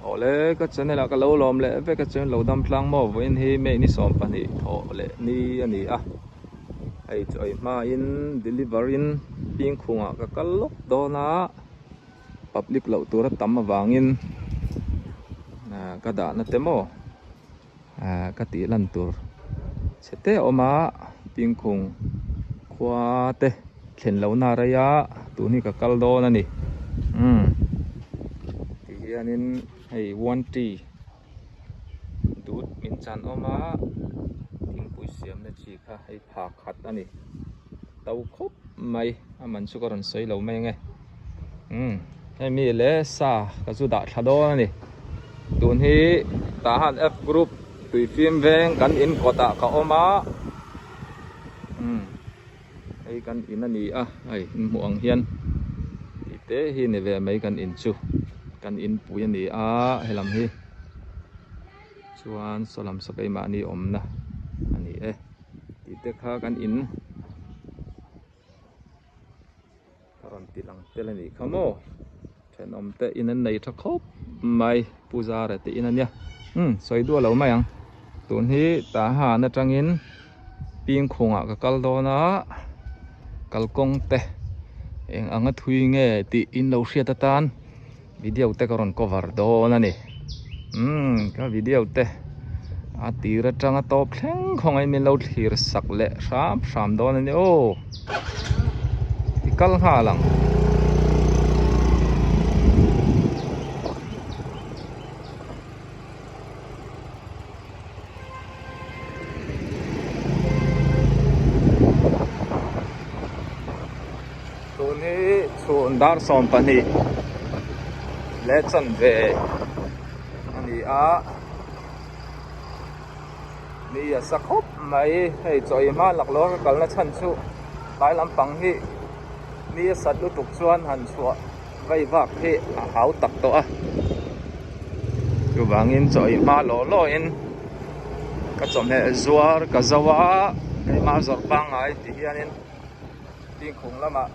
Awle ka channel ah ka lo lawm leh vek a chuan lo dam tlang maw vawiin hi May ni 12 thawh leh ni a ni a hei chu ei hma in deliver in pingkhung ah ka kal lawk dawn a public loh tur a tam avangin ka dahna te maw ka tih lan tur chhe te a awm a pingkhung khua te thlen lohna a rei a tun hi ka kal dawn a ni umm ti hianin hei one tea dut min chan awm a thingpui siamna chi kha hei pha khat a ni to khawp mai a man chu ka rawn sawi lo mai ange umm hemi leh sa ka chu dah thla dawn a ni tun hi tah han F group tui fim veng kan in kawt ah ka awm a umm hei kan in a ni a hei in hmuh ang hian tih te hi ni ve mai kan in chu kan in pui a ni a helam hi chuan saw lam saw keimahni awmna a ni e tih te kha kan in ka rawn ti lang tel a nih kha maw thenawm te in an nei tha khawp mai Pu Zara te in a nia umm sawi duah lo mai ang tun hi Tahan atangin Pingkhungah ka kal dawn a kalkawng te eng anga thui nge tih in lo hriat atan video te ka rawn cover dawn a ni umm ka video te a tir atanga tawp thleng khawngaih min lo thlir sak leh hram hram dawn a ni aw i kal nghal ang. Tun hi chhun dar 12 leh chanve a ni a ni a sa khawp mai hei chaw ei hma lak lawk a kalna chhan chu tlai lampang hi ni a sat lutuk chuan han chhuah vei vak hi a hau tak tawh a chuvangin chaw ei hma lawh lawhin ka chawhmeh zuar ka zo a keimah zawrh pangngai ti hianin Tingkhung lamah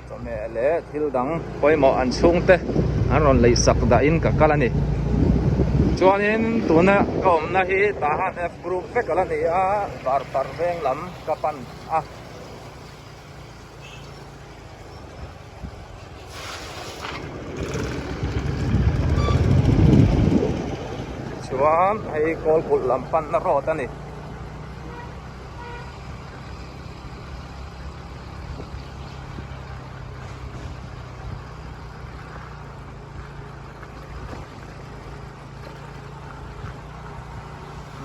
chawhmeh leh thil dang pawimawh an chhungte an rawn lei sak dahin ka kal a ni. Chuanin tuna ka awmna hi Tahan F group vek ala ni a, Varparh veng lam ka pan a. Chuan hei Kawlkulh lam panna road a ni.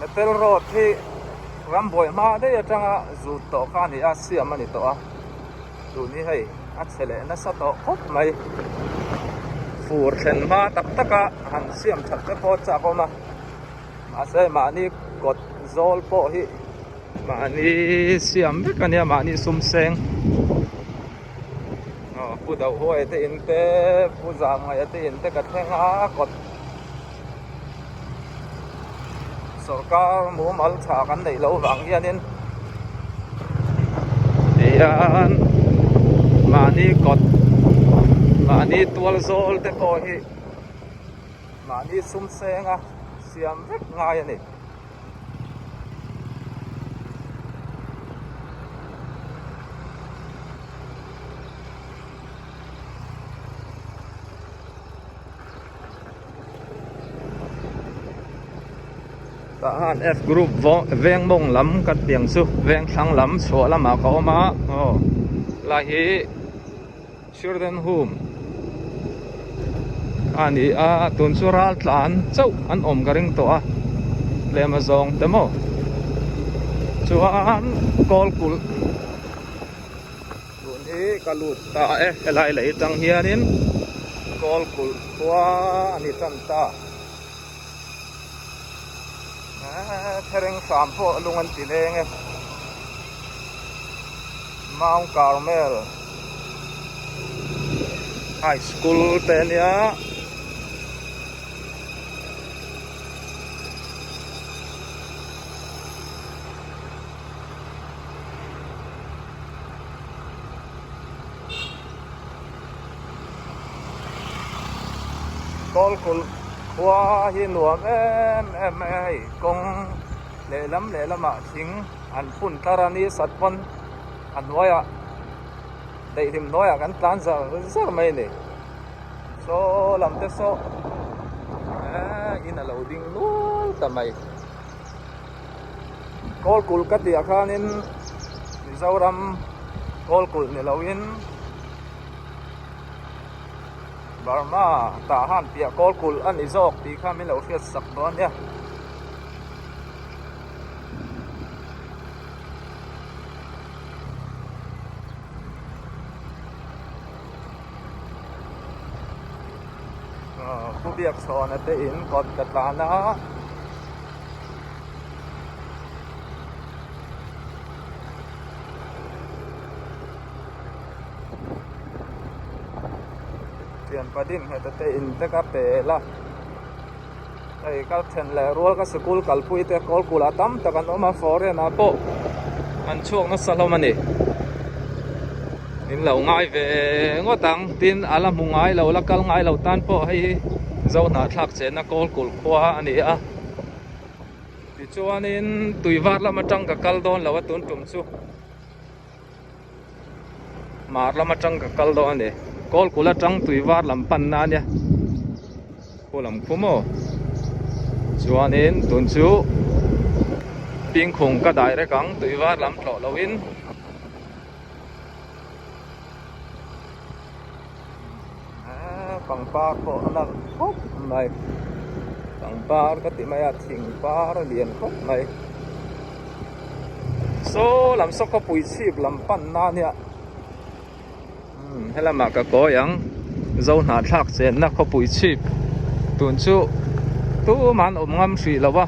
Metal road hi rambuai hma daih atanga zut tawh kha a ni a siam a ni tawh a tun hi hei a chhe leh nasa tawh khawp mai fur thlen hma tak tak a han siam that te pawh a chak awm a. Mahse mahni kawt zawl pawh hi mahni siam vek a nia mahni sum seng aw pu deuh huai te in te pu zam ngaih te in te ka thleng a kawt sawrkar mumal tha kan neih loh vang hianin tihian mahni kawt mahni tual zawl te pawh hi. Mahni sum senga siam vek ngai a ni. Tah han F group veng mawng lam ka tiang chu veng thlang lam chhuah lamah ka awm a aw lai hi Children Home a ni a tun chu ral tlan chauh an awm ka ring tawh a tlem a zawng te maw chuan kawl kulh tun hi ka lut ta e helai lei atang hianin kawl kulh khua a ni tan ta thereng hram pawh lung an ti leng e Mount Carmel High School te ania Kawlkulh khua hi nuam em em mai a hei kawng lehlam lehlamah thing an phun tlar a ni sat pawn a hnuaiah daihlim hnuaiah kan tlan zar zar mai a ni saw lam te saw eee in a lo ding nual ta mai Kawlkulh ka tih ah khanin Mizoram Kawlkulh ni loin. Burma tah han piah kawl kulh a ni zawk tih kha min lo hriat sak dawn nia. Pu Biakchhawna te in kawt ka tlan a. Thianpa din heta te in te ka pel a hei ka then leh rual ka sikul kalpui te kawl kulah tam tak an awm a foreign ah pawh an chhuak nasa hlawm a ni in lo ngai ve ngawt ang tin a la hmu ngai lo la kal ngai lo tan pawh hei hi zo hnahthlak chenna kawl kulh khua a ni a tichuanin tui var lam atang ka kal dawn lo a tun tum chu. Hmar lam atang ka kal dawn a ni. Kawlkulh atang tui var lam panna a nia. Khu lam khu maw? Chuanin tun chu Pingkhung ka direct ang tui var lam tlawh loin. Pangpar pawh a nalh khawp mai. Pangpar ka ti mai a thing par a lian khawp mai. Saw lam saw khawpui chhip lam pan na ania umm helamah ka kawi ang zo hnahthlak chenna khawpui chhip tun chu tumah an awm ngam hrih lo a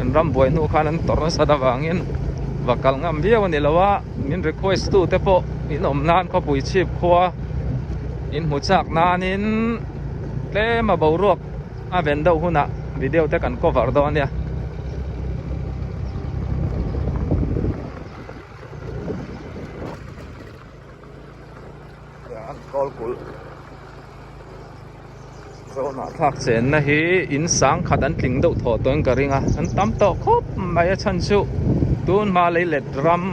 an ram buai hnu khan an tawrh nasat avangin va kal ngam viau a ni lo a min request tu te pawh in awm nan khawpui chhip khua in hmu chak nanin tlem a boruak a ven deuh hunah video te kan cover dawn ania. Zawnah thlak chenna hi in sang khat an tling deuh thawh tawhin ka ring a an tam tawh khawp mai a chhan chu tun hma lei let ram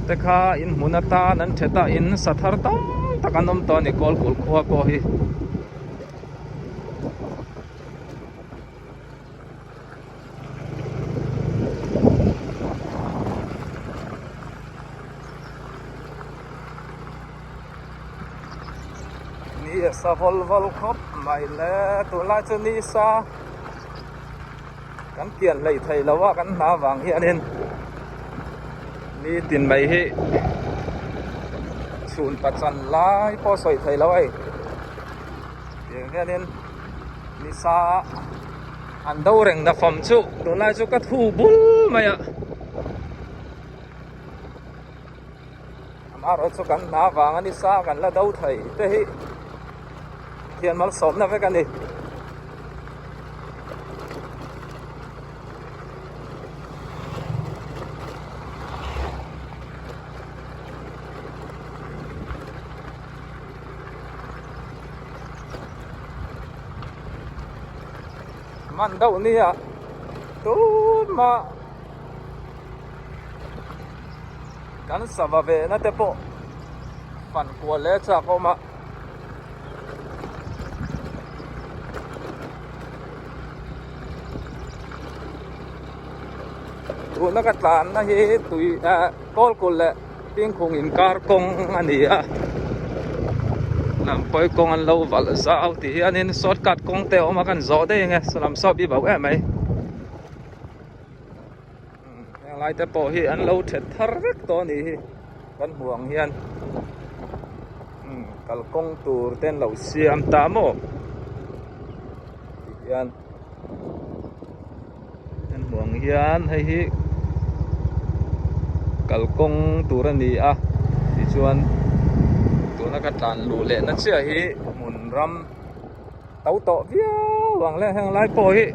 te kha in hmun atan an thet a in sa thar tam tak an awm tawh a ni kawlkulh khua pawh hi. Ni a sa vawl vawl khawp mai le tunlai chu ni sa kan pian hleih theih loh a kan hna vang hianin nitin mai hi chhun pachan lai pawh sawi theih loh a hei tiang hianin ni sa an do reng na fam chu tunlai chu ka thu bul mai a. Amaherawhchu chu kan hna vang a ni sa kan la do thei te hi thian malsawmna vek a ni. Man deuh nia tunah. Kan sava vehna te pawh fan kual leh chak a awm a. Tuna ka tlanna hi tui ah kawlkulh leh Pingkhung inkar kawng a ni a. Lamkawi kawng an lo valh zau tih hianin shortcut kawng te a awm a kan zawh daih ang e saw lam saw bi bauh em mai. Heng lai te pawh hi an lo that thar vek tawh a nih hi kan hmuh ang hian kalkawng tur te an lo siam ta maw ti hian kan hmuh ang hian hei hi kalkawng tur a ni a tichuan tuna ka tlan luh leh na chiah hi hmun ram. To tawh viau ang le heng lai pawh hi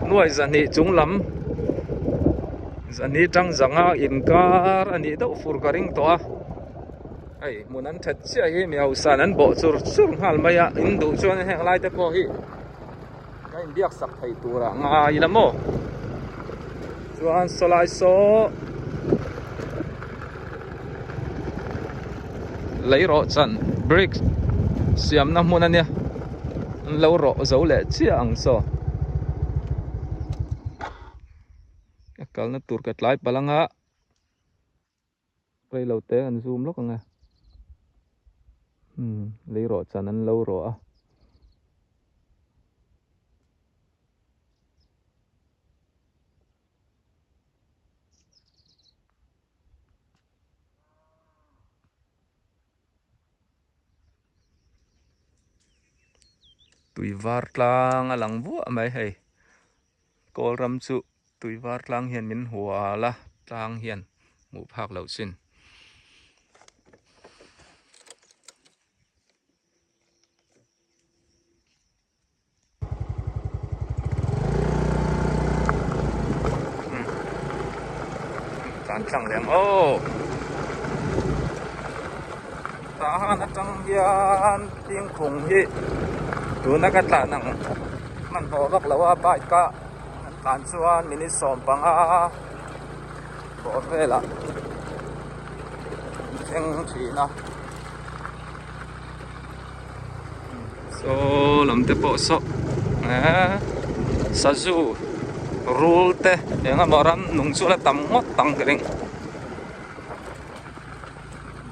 nuai zahnih chung lam zahnih tang zanga inkar a nih deuh fur ka ring tawh a. Hei hmun an that chiah hi mi hausa an bawh chur chur nghal mai a, in duh chuan heng lai te pawh hi ka inbiak sak thei tur ah ngai ila maw chuan sawlai saw lei rawh chan brick siamna hmun ania an lo rawh zo leh chiah ang saw a kalna tur ka tlai palh anga. Reilo te an zoom lawk ang e. Umm lei rawh chan an lo rawh a. Tui var tlang a lang vuah mai hei. Kawl ram chu tui var tlang hian min hual a, tlang hian hmuh phak loh chin. Tlan tlang leh ang aw tah han atang hian thingkung hi tuna ka tlan ang hmanhmawh vak lo a bike a an tlan chuan minute 15 bawr velah an thleng thin a. Saw lam te pawh saw eee sazu rul te eng emaw ram nung chu la tam ngawt ang ka ring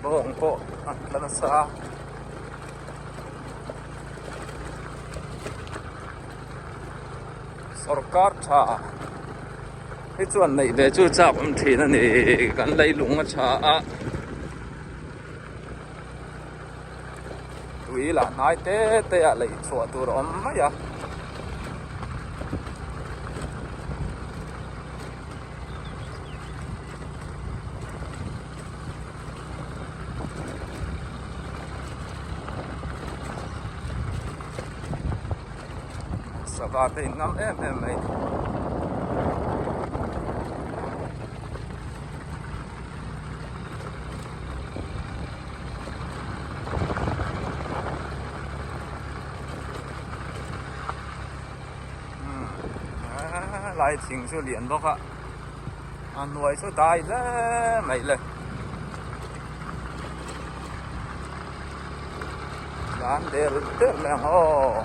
bawng pawh a tla nasa a. Sorkar tha hi chuan neih ve chu chak awm thin a ni kan leilung a tha a. Tui lah hnai te te ah leih chhuah tur a awm mai a. Sava te in ngam em em mai. Lai thing chu lian bawk a a hnuai chu dai hle mai le tlan der der mai ang aw.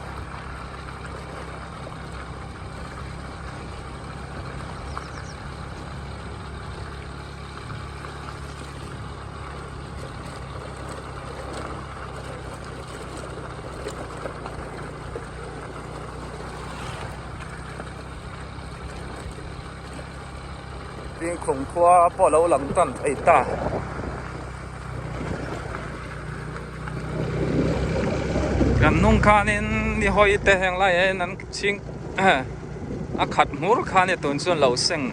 Dingkhum khua pawh lo lang tan thei ta. Kan hnung khanin ni hawi te heng laiah hian an chhing a khat hmur kha nia tun chuan lo seng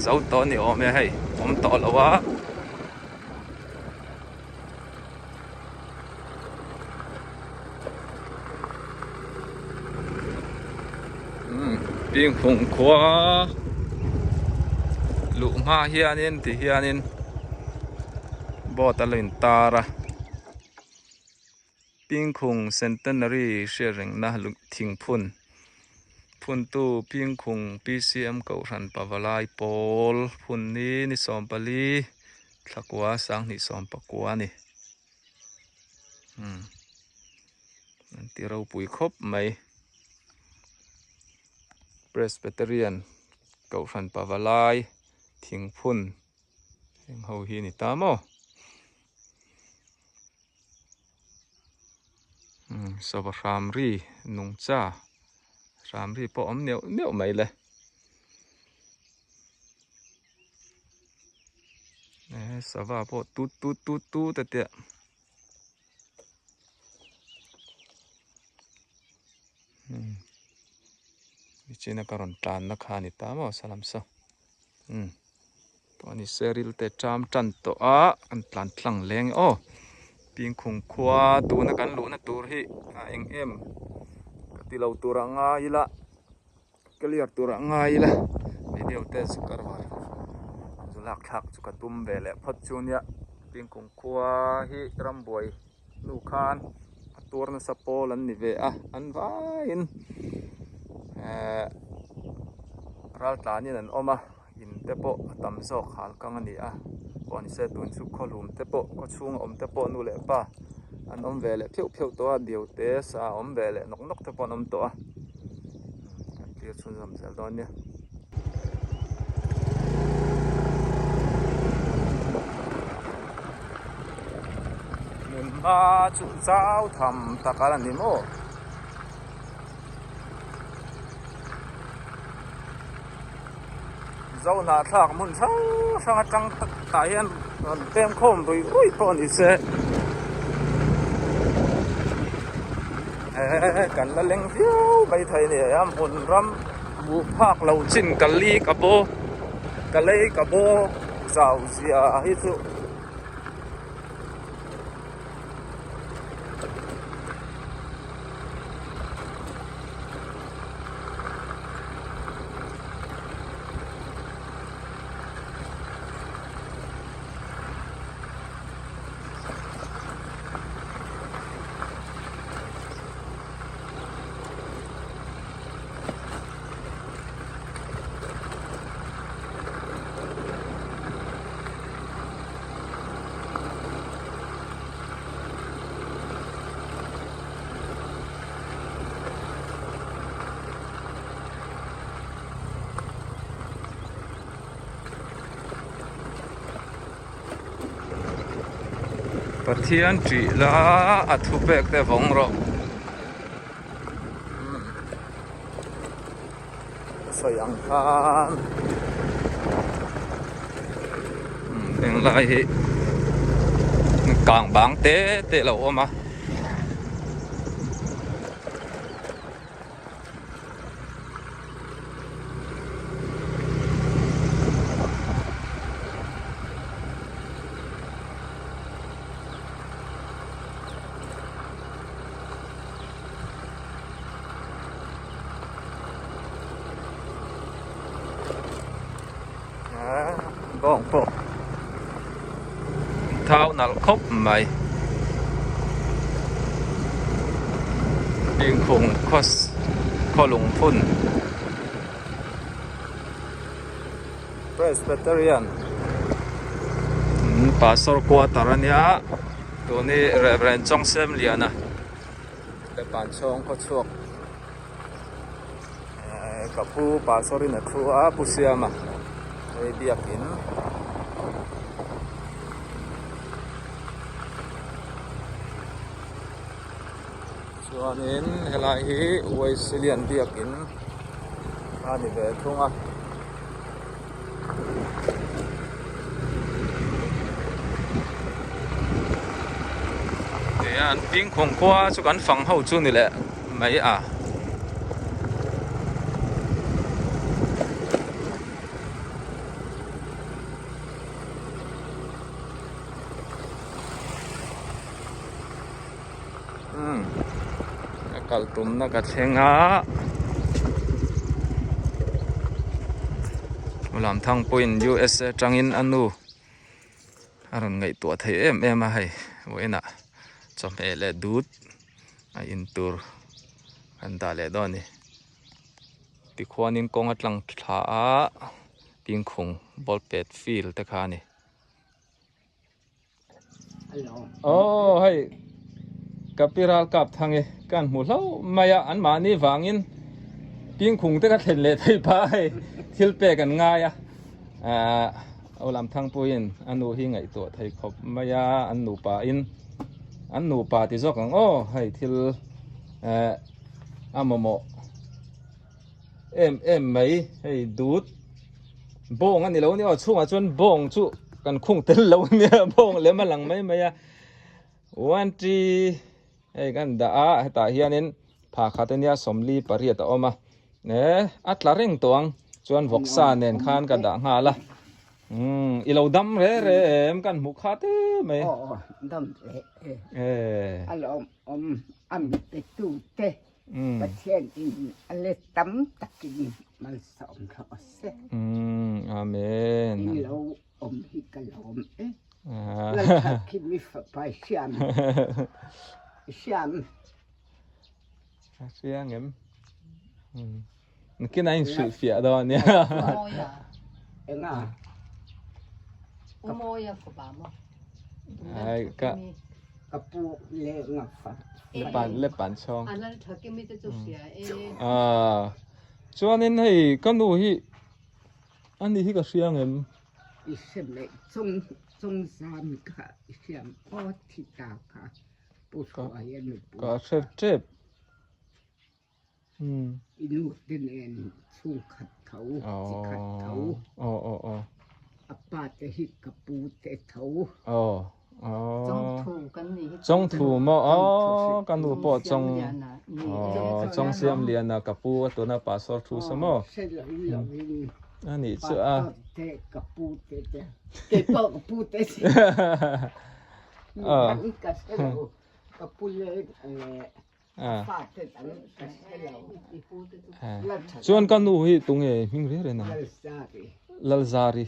zo tawh a ni awm e hei awm tawh lo a. Pingphung khua luh hma hianin ti hianin board a lo intar a Pingkhung Centenary hriatrengna thingphun phuntu Pingkhung PCM Kohhran Pavalai Pawl phun ni ni 14 Thlakua 2019 a ni. Umm an ti ropui khawp mai. Presbyterian Kohhran Pavalai thingphun heng ho hi a ni ta maw. Umm sava hram ri nungcha hram ri pawh a awm neuh neuh mai le. Sava pawh tut tut tut tut a tia umm nichina ka rawn tlanna kha a ni ta maw salam saw umm tawh a ni se ril te ṭam tan tawh a an tlan tlang leng e aw Pingkhung khua tuna kan luhna tur hi a eng em ka ti lo tur a ngai ila. Clear tur a ngai ila video te chu ka rawn zu lak thlak chu ka tum ve leh phawt chu nia. Pingkung khua hi rambuai hnu khan a tuar nasa pawl an ni ve a an vaiin ehh ral tlanin an awm a in te pawh a tam zawk hal kang a ni a pawh ni se tun chu khawhlum te pawh khaw chhunga awm te pawh nu leh pa an awm ve leh pheuh pheuh tawh a diau te sa awm ve leh nawk nawk te pawh an awm tawh a kan clear chhunzawm zel dawn nia. Hmun hma chu zau tham tak a la ni maw? Zohnahthlak hmun hrang hrang atang tah hian rawn pem khawm ruih ruih pawh a ni se. Eee kan la leng viau mai thei a ni a hmun ram hmuh phak lo chin ka li ka bo ka lei ka bo zau zia hi chu. Pathian tih la a thu pek te vawng rawh ka sawi ang khan englai hi kang bang te te a lo awm a. Bawng pawh thau nalh khawp mai Dingkhung khaw lungphun Presbyterian Pastor quarter a nia tun hi Reverend Chawngsemliana le Panchhawng khaw chhuak. Ka pu pastor in a thu a pu siama hei biakin chuanin helai hi Wesley-an biakin a ni ve thung a. Tihian Pingkhawng khua chu kan fang ho chu ni leh mai a. Umm ka kal tumna ka thleng a Lamthang pawhin USA atangin a nu a rawn ngaihtuah thei em em a hei vawiinah chawhmeh leh dut a in tur kan dah leh dawn a ni tikhuanin kawng a tlang thla a pingkhung ball pet field te kha a ni. Aw hei ka pi ral kap thang e kan hmu hlo mai a an mahni vangin pingkhung te ka thlen leh thei pha hei thil pek an ngai a ah aw lam thang puiin a nu hi ngaihtuah thei khawp mai a an nupa in an nupa ti zawk ang aw hei thil eh a mamawh em em mai hei dut. Bawng a ni lo a ni aw chhungah chuan bawng chu kan khung tel lo a nia bawng lem a lang mai mai a one tree hei kan dah a hetah hianin pha khat ania sawmli pariat a awm a eh a tla reng tawh ang chuan vawksa nen khan ka dah nghal a umm i lo dam re re em kan hmuh kha te mai aw aw dam re re eh a lawm awm a mi pe tu te Pathian in a let tam takin malsawm rawh se. Amen. In lo awm hi ka lawm e. Lalthakimi fapa i siam i siam. A hria ngem. Nakin a inhrilh fiah dawn ania. Mawia. Enga? U Mawia fapa maw? Ai ka. Ka pu le nga fa. Lepan lepan chhawng. A Lalthakimi te chu hria e. Ah. Chuanin hei ka nu hi ani hi ka hria ngem. I hre mai chung chung zam kha i hriam aw thi ta kha pu hruai a nupui Ka hre tep. I nu te nen chhungkhat tho chi khat tho a pa te hi ka pu te tho. Chawngthu kan nih hi. Chawngthu maw aw ka nu pawh chawng chawng siam lian a ka pu a tuna pastor thu sa maw. Hre lo lo in A nih chu a. Pastor te ka pu te te kei pawh ka pu te si. Ka hre lo ka pu le leh Chuan ka nu hi tunge hming reng reng a? Lalzari.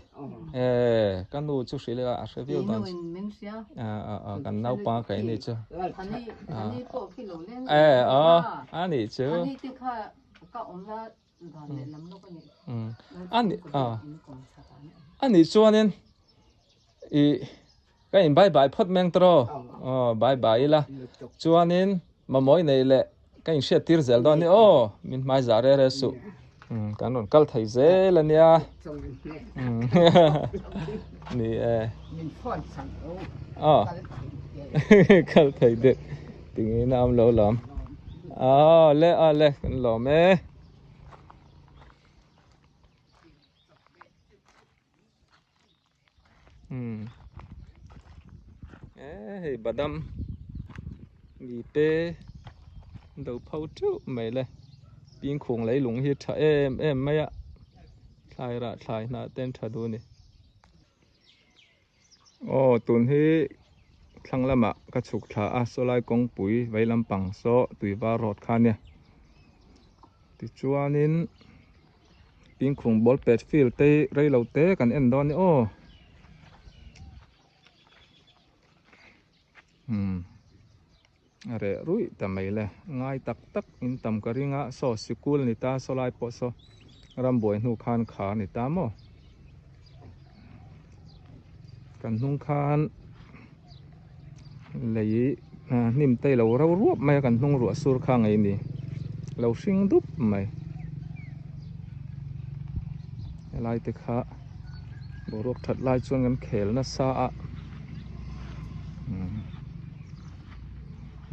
Eh, ka nu chu hrilh ila a hre viau dawn. Kan naupang ka ini chu. Eh, aw, a nih chu. A nih chuanin i ka in bye bye phawt meng tawh aw bye bye ila chuanin mamawh i neih leh ka in hriat tir zel dawn a ni aw min hmai zah reh reh suh kan rawn kal thei zel a nia ni e aw kal thei deuh tingin a awm lo lawm aw le aw le kan lawm e. Umm eh hei badam mi te an lo pho teuh mai le pingkhung leilung hi tha em em mai a thlai rah thlai hnah te an tha duh a ni aw tun hi thlang lamah ka chhuk thla a saw lai kawngpui vei lampang saw tuivar road kha ania tichuanin. Pingkhung ball pet field te hi rei lo te kan en dawn a ni aw umm a reh ruih ta mai le ngai tak tak in tam ka ring a saw sikul ni ta saw lai pawh saw rambuai hnu khan kha a ni ta maw kan hnung khan lei hnim te ilo ro ruap mai a kan hnung ruah sur kha ngei ni lo hring dup mai helai te kha boruak that lai chuan kan khel nasa a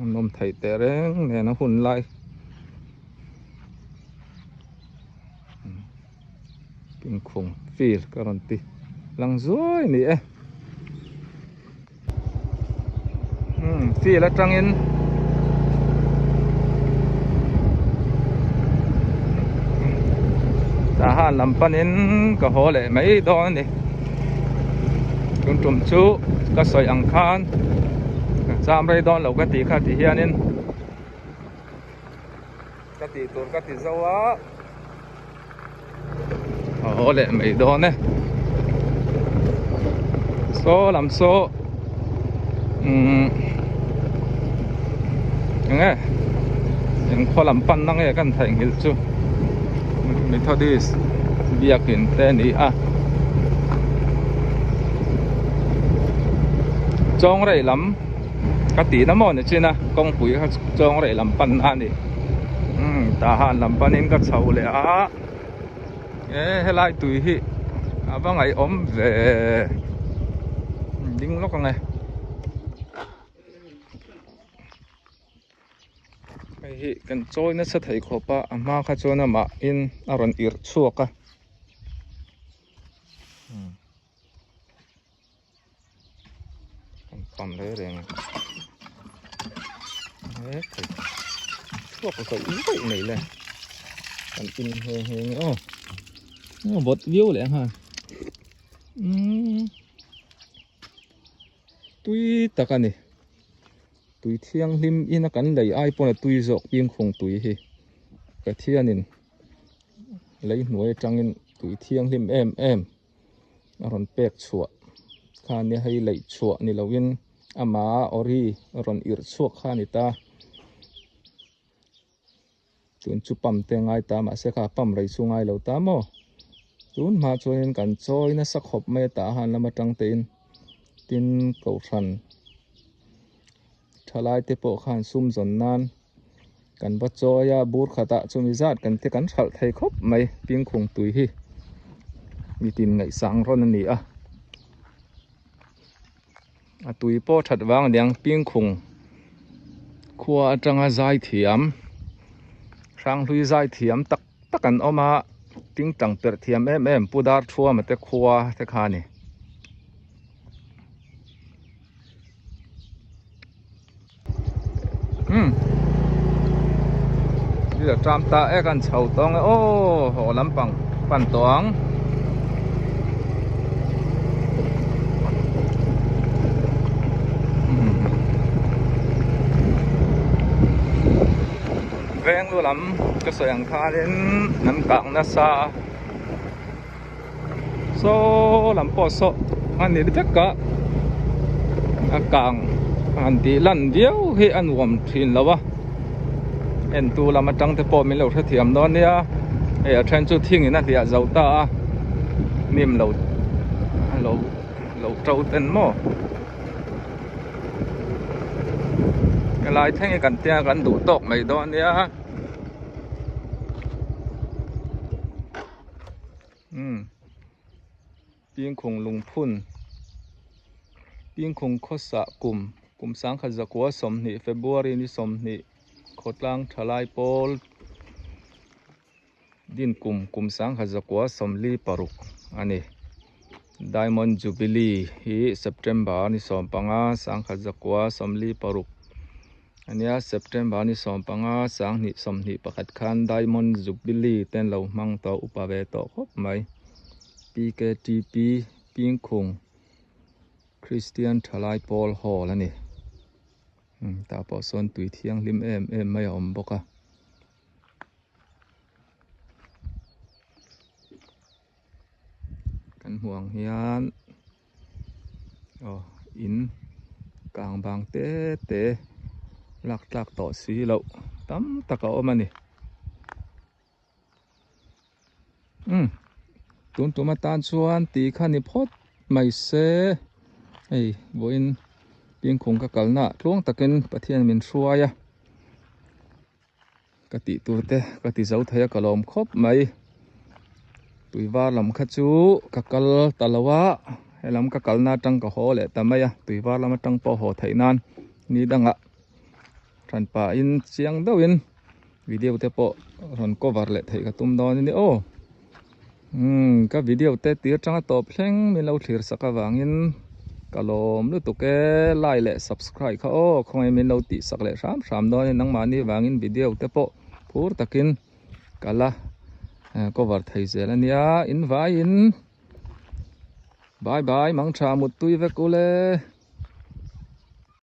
an awm theih teh reng nen a hun lai Inkhung fir ka rawn ti lang zuai a ni e. Umm field atangin tah han lam panin ka haw leh mai dawn a ni. Tun tum chu ka sawi ang khan ka cham rei dawn lo ka tih kha ti hianin. Ka tih tur ka ti zo a a haw leh mai dawn e saw lam saw umm eng nge eng khaw lam pan na nge kan theihnghilh chu Methodist biakin te a ni a Chawngrei lam. Ka tih na maw ni chin a kawngpui kha chawng reh lam pan a ni umm tah han lam panin ka chho leh a e helai tui hi a va ngaihawm ve ding lawk ang e. Hei hi kan chawi nasa thei khawp a a hma kha chuan amahin a rawn irh chhuak a. Kan pan reng reng a he thei chhuak zawih zawih mai le kan in nghe nghe nge aw a vawt viau leh ang ha umm tui tak a ni tui thianghlim ina kan lei ai pawn a tui zawk pingkhung tui hi Pathianin lei hnuai atangin tui thianghlim em em. A rawn pek chhuah. kha a nia hei laih chhuah ni loin ama ori rawn irh chhuak kha a ni ta. Tun chu pump te ngai ta mahse kha pump rei chu ngai lo ta maw? Tun hma chuanin kan chawi nasa khawp mai a tah han lam atang tein tin kohhran thalai te pawh khan sum zawn nan kan va chawi a bur khatah chumi zat kan te kan hralh thei khawp mai pingkhung tui hi mitin ngaihsang rawn a ni a a tui pawh that vang aniang pingkhung khua atanga zai thiam hranghlui zai thiam tak tak an awm a tingtang perh thiam em em pu dar thuama te khua te kha a ni. Umm thil a ṭam ta e kan chho tawng e aw haw lampang pan tawh ang. Veng lu lam ka sawi ang khanin an kang nasa a saw lam pawh saw a ni vek a a kang han tih lan viau hi a nuam thin lo a entu lam atang te pawh min lo hrethiam dawn nia hei a then chu thing in a hliah zo ta a hnim lo lo lo to ten maw. Helai thleng hi kan tia kan duh tawk mai dawn nia umm Pingkhung lungphun Pingkhung khawsah kum kum sangkhat zakua 20 February ni 20 khawtlang thalai pawl Din kum kum sangha zakua 46 a ni. Diamond Jubilee hi September ni 15 1946 a nia. September ni 15 2021 khan Diamond Jubilee te an lo hmang tawh upa ve tawh khawp mai. PKTP Pingkhung Christian Thalai Pawl Hall a ni. Tah pawh sawn tui thianghlim em em mai a awm bawk a. Kan hmuh ang hian aw in kang bang te te lak tlak tawh si loh tam tak a awm a ni umm tun tum atan chuan tih kha ni phawt mai se hei vawiin pingkhung ka kalna ah tluang takin Pathian min hruai a. Ka tih tur te ka ti zo thei a ka lawm khawp mai tui var lam kha chu ka kal ta lo a helam ka kalna atang ka haw leh ta mai a tui var lam atang pawh haw theih nan ni dangah hran pahin chiang deuhin video te pawh rawn cover leh theih ka tum dawn a ni aw umm ka video te tir atanga tawp thleng min lo thlir sak avangin ka lawm lutuk e like leh subscribe kha aw khawngaih min lo tih sak leh hram hram dawn a ni nangmahni vangin video te pawh phur takin ka la cover thei zel a nia in vaiin bye bye mangtha muttui vek ule.